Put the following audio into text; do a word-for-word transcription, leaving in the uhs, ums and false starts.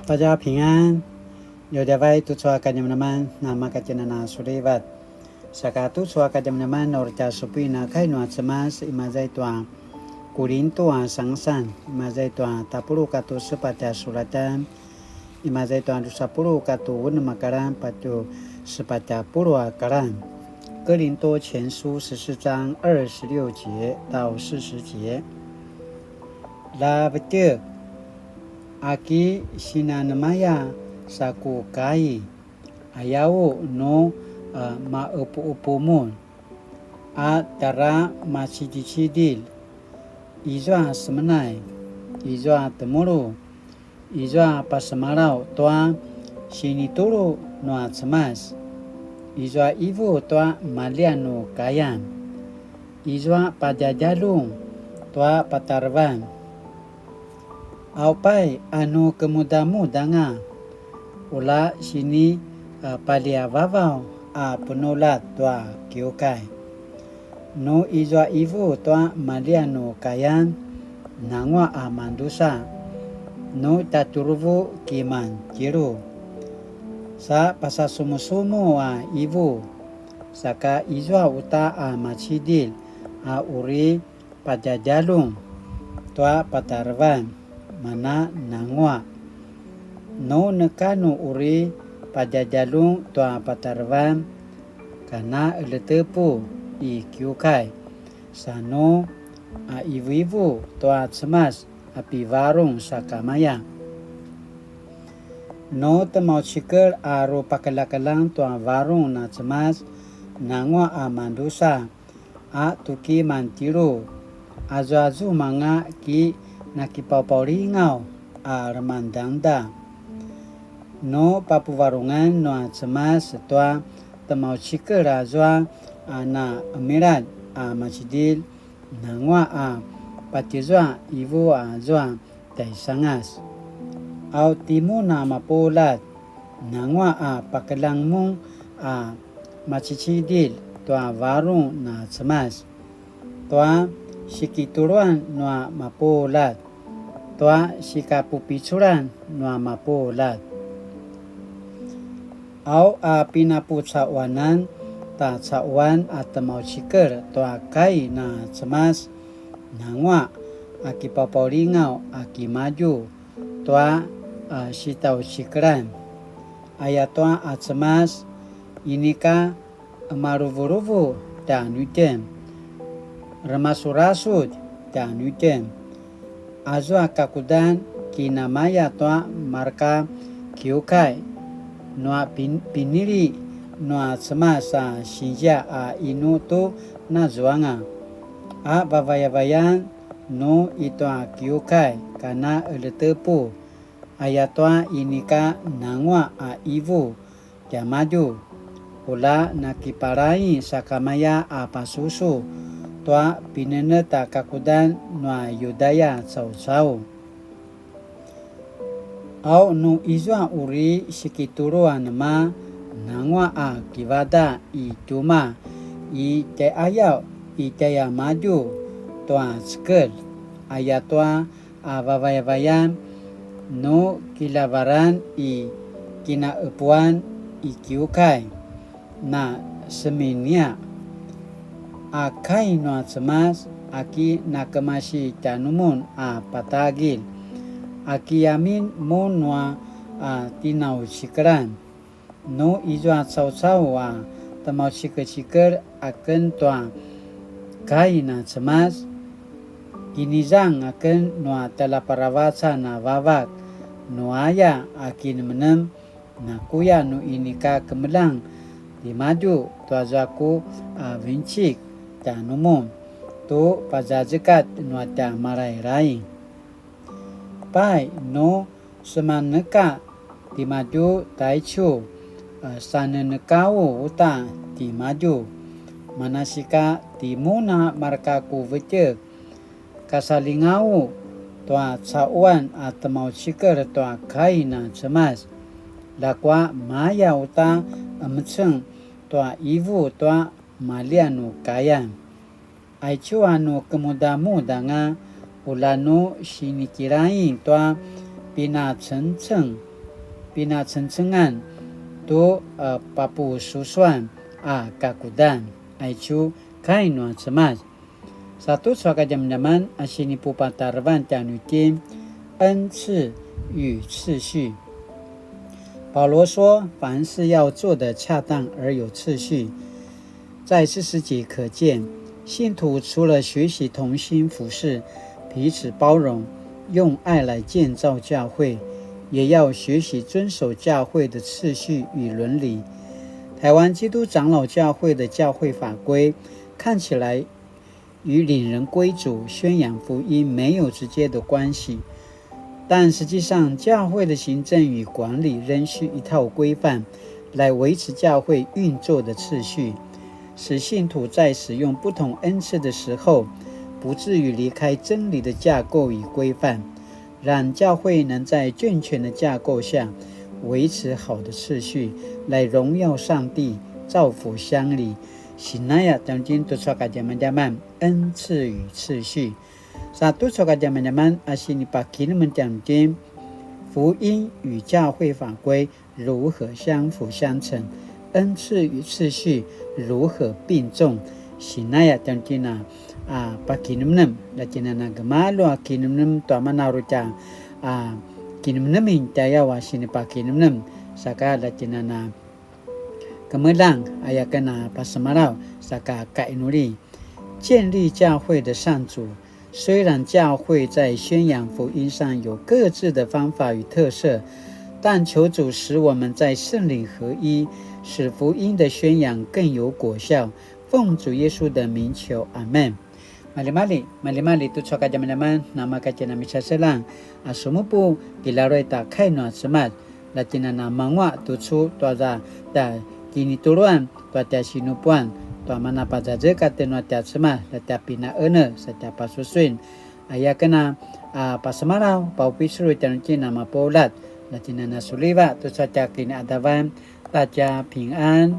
大家平安, djavadjavay tucu a kadjamadjaman na makatjinana sulivat. Saka tucu a kadjamadjaman uri tja supuin a kai nua Cemas, imaza i tua Kurintu a sangasan, imaza i tua tapuluq katua sepatj a sulatjan, imaza i tua drusa puluq katua unem a karan patje sepatj a puluq a karan. 哥林多前书十四章二十六节到四十节。 La vetjek, aki sinanemaya sa ku kai, ayaw nu, a, maqepuqepu mun, a tjara macidicidilj, izua semenay, izua temulu, izua pasemalaw tua sinitulu nua Cemas, izua ivu tua maljian nu kayan, izua padjadjaljun tua patarevan. Aupay, a nu kemudamudanga, ula sini, a, paljavavaw a penuljat tua kiukai. Nu izua ivu tua maljian nu kayan, nanguaq a madrusa, nu tjatjuruvu kiman tjelu. Sa pasasumusumu a ivu, saka izua uta a macidilj a uri padjadjaljun tua patarevan, mana nanguaq. Nu neka nu uri padjadjaljun tua patarevan, kana eletepu i kiukai, sa nu a ivuivu tua Cemas a pivarung sakamaya. Nu temaucikel a rupakeljakeljang tua varung na Cemas, nanguaq a madrusa, a tuki mantjelu, azuazumanga ki nakipaupaulingaw a lemangdangda. Nu papuvarungan nua Cemas tua temaucikel azua a na qemiladj a macidilj, nanguaq a patjizua ivu azua tjaisangas. Au timun a mapuljat, nanguaq a pakeljang mun a macicidilj tua varung na Cemas, tua sikituluan nua mapuljat, tua sikapupiculan nua mapuljat. Au a pinapucaquanan ta caquan a temaucikel tua kai na Cemas, nanguaq a kipapaulingaw a kimadju tua, a, sitaucikelan. Ayatua a Cemas, inika maluvuruvu tjanuitjen, remasurasudj tjanuitjen. Azua kakudan kinamaya tua marka kiukai nua pin-, pinili nua Cemas a sinzia a inu tu nazuanga, a vavayavayan nu itua kiukai kana eletepu, ayatua inika nanguaq a ivu tiamadju, ula nakipalai sakamaya a pasusu tua pinenetj a kakudan nua Yudaya caucau. Au nu izua uri sikituluan nema, nanguaq a kivadaq i tjumaq i tjaiqayaw i tjaiamadju tua cekelj, ayatua a vavayavayan nu kiljavaran i kinaqepuan i kiukai, na seminia. A kai nua Cemas, aki nakemasi tjanumun a patagilj, aki amin mun nua a tinaucikelan. Nu izua caucau a temaucikecikel aken tua kai na Cemas, kinizang aken nua tjaljaparavacan a Vavak, nu aya a kinemenem, nakuya nu inika kemeljang timadju tuazua ku a vincik tjanumun tu pazazekatj nua tja Malailai. Pai, nu semaneka timadju taicu, a, sanenekau uta timadju. Manasika timun a marka ku vetjek, kasalingau tua caquan a temaucikel tua kai na Cemas. Ljakua maya uta emeceng tua ivu tua maljian nu kayan. Aicu a nu kemudamudanga, ula nu sinikilaing tua pinacengceng pinacengcengan tu, a, papususuan a kakudan. Aicu kai nua Cemas. Sa tucu a kadjamadjaman a sinipupatarevan tjanuitjen, 恩賜與次序。保羅說，凡事要做得恰當而有次序。在四十節可見，信徒除了學習同心服事、彼此包容、用愛來建造教會，也要學習遵守教會的次序與伦理。台灣基督長老教会的教會法规看起來与领人归主、宣揚福音没有直接的关系，但实际上，教会的行政与管理仍需一套规范来维持教会运作的次序，使信徒在使用不同恩赐的时候，不至于离开真理的架构与规范，让教会能在健全的架构下维持好的次序，来荣耀上帝，造福乡里。Sinaya tjanuitjen tucu a kadjamadjaman, 恩赐與次序。Sa tucu a kadjamadjaman a sinipakinemnem tjanuitjen, 福音與教會法規如何相輔相成，恩賜與次序如何並重。Sinaya tjanuitjen a, a, pakinemnem, la tjinana gemalju a kinemnem tua mana uri tja, a, kinemnemin tjayaw a sinipakinemnem, saka la tjinana kemeljang, aya ken a pasemalaw, saka kainuli. 建立教会的上主，虽然教会在宣扬福音上有各自的方法与特色，但求主使我们在圣灵合一，使福音的宣扬更有果效。奉主耶稣的名求，阿们。Maljimalji, maljimalji tucu a kadjamadjaman, namaka tjinana misaseljang, a sumupu, kilaruay ta kai nua Cemas, la tjinana mangua tucu tua za tja kinituluan, tua tja sinupuan, tua mana pazazekatj nua tja Cemas, la tja pinaenel, sa tja pasusuin. Aya ken a, a, pasemalaw, paupicul tjanuitjen a mapuljat, la tjinana suliva, tucu a tja kiniadavan, ta tja pingan.